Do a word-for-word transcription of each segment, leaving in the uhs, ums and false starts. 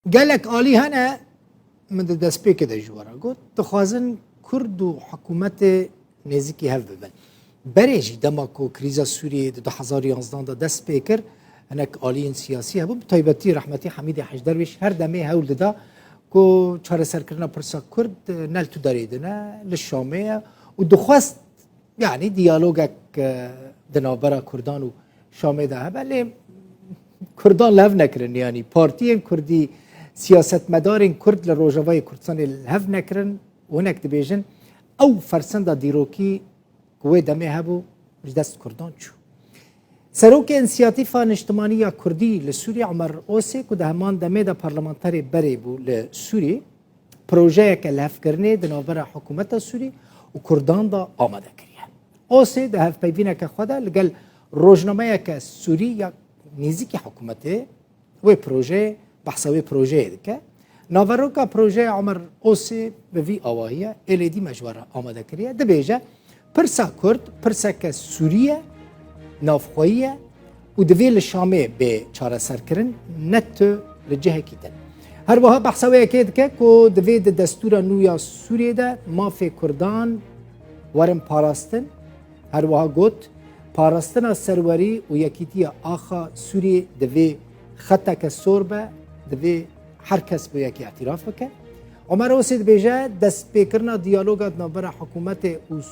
Gelek alî hene, min di destpêkê de ji we re got, dixwazin Kurd û hikûmetê nêzîkî hev bibin. Berê jî dema ku krîza Sûriyeyê di du hezar û yanzdan de dest pê kir, hinek aliyên siyasî hebûn, bi taybetî rehmetî Hemîdê Hej Derwêş her demê hewl dida ku çareserkirina pirsa Kurd, e, ne li tu derê de ne, li Şamê ye û dixwest, yanî diyalogek, e, di navbera Kurdan û Şamê de hebe, lê Kurdan li hev nekirin, yanî partiyên Kurdî, siyasetmedarên Kurd li Rojavayê Kurdistanê li hev nekirin û hinek dibêjin, ew fersenda dîrokî ku wê demê hebû, ji dest Kurdan çû. Serokê Însiyatîfa Niştimanî ya Kurdî li Sûriyê Omer Osê, ku di heman demê de parlamenterê berê bû li Sûriyê, projeyeke lihevkirinê di navbera hikûmeta Sûrî û Kurdan de amade kiriye. Osê di hevpeyvîneke xwe de li gel rojnameyeke Sûrî ya nêzîkî hikûmetê wê projeyê, behsa wê projeyê dike. Naveroka projeya Omer Osê bi vî awahî ye, êlê dî me ji we re amade kiriye. Dibêje, pirsa Kurd, pirseke Sûrî ye, navxweyî ye û divê li Şamê bê çareserkirin, ne tu li cihekî din. Her wiha behsa wê yekê dike ku divê di destûra nû ya Sûriyê de mafê Kurdan werin parastin. Her wiha got, parastina serwerî û yekîtiya axa Sûriyê divê xeteke sor be, divê her kes bi yekî îtiraf bike. Omer Osê dibêje, destpêkirina diyaloga di navbera hikûmetê û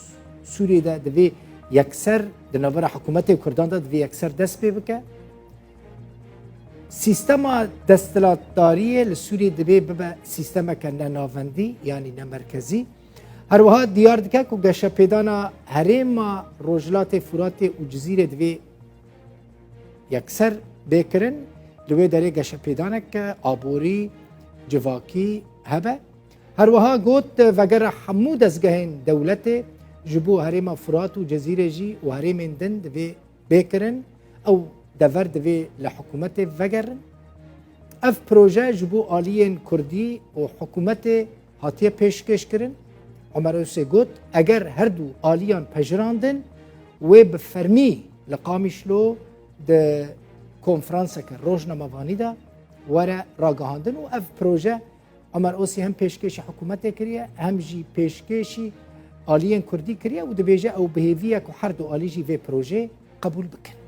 Sûriyê de divê yekser, di navbera hikûmetê û Kurdan de divê yekser dest pê bike. Sîstema desthilatdariyê li Sûriyê divê bibe sîstemeke nenavendî, yanî nemerkezî. Her wiha diyar dike ku geşepêdana herêma Rojhilatê Furatê û Cizîrê divê yekser bê kirin, li wê derê geşepêdaneke aborî, civakî hebe. Her wiha got, vegera hemû dezgehên dewletê ji bo herêma Furat û Cizîrê jî û herêmên din divê bê kirin, ew dever divê li hikûmetê vegerin. Ev proje ji bo aliyên Kurdî û hikûmetê hatiye pêşkêş kirin. Omer Osê got, eger her du aliyan pejirandin, wê bi fermî li Qamişlo di konferanseke rojnamevanî de were ragihandin û ev proje Omer Osî hem pêşkêşî hikûmetê kiriye, hem jî pêşkêşî aliyên Kurdî kiriye û dibêje ew bi hêvî ye ku her du alî jî vê projeyê qebûl bikin.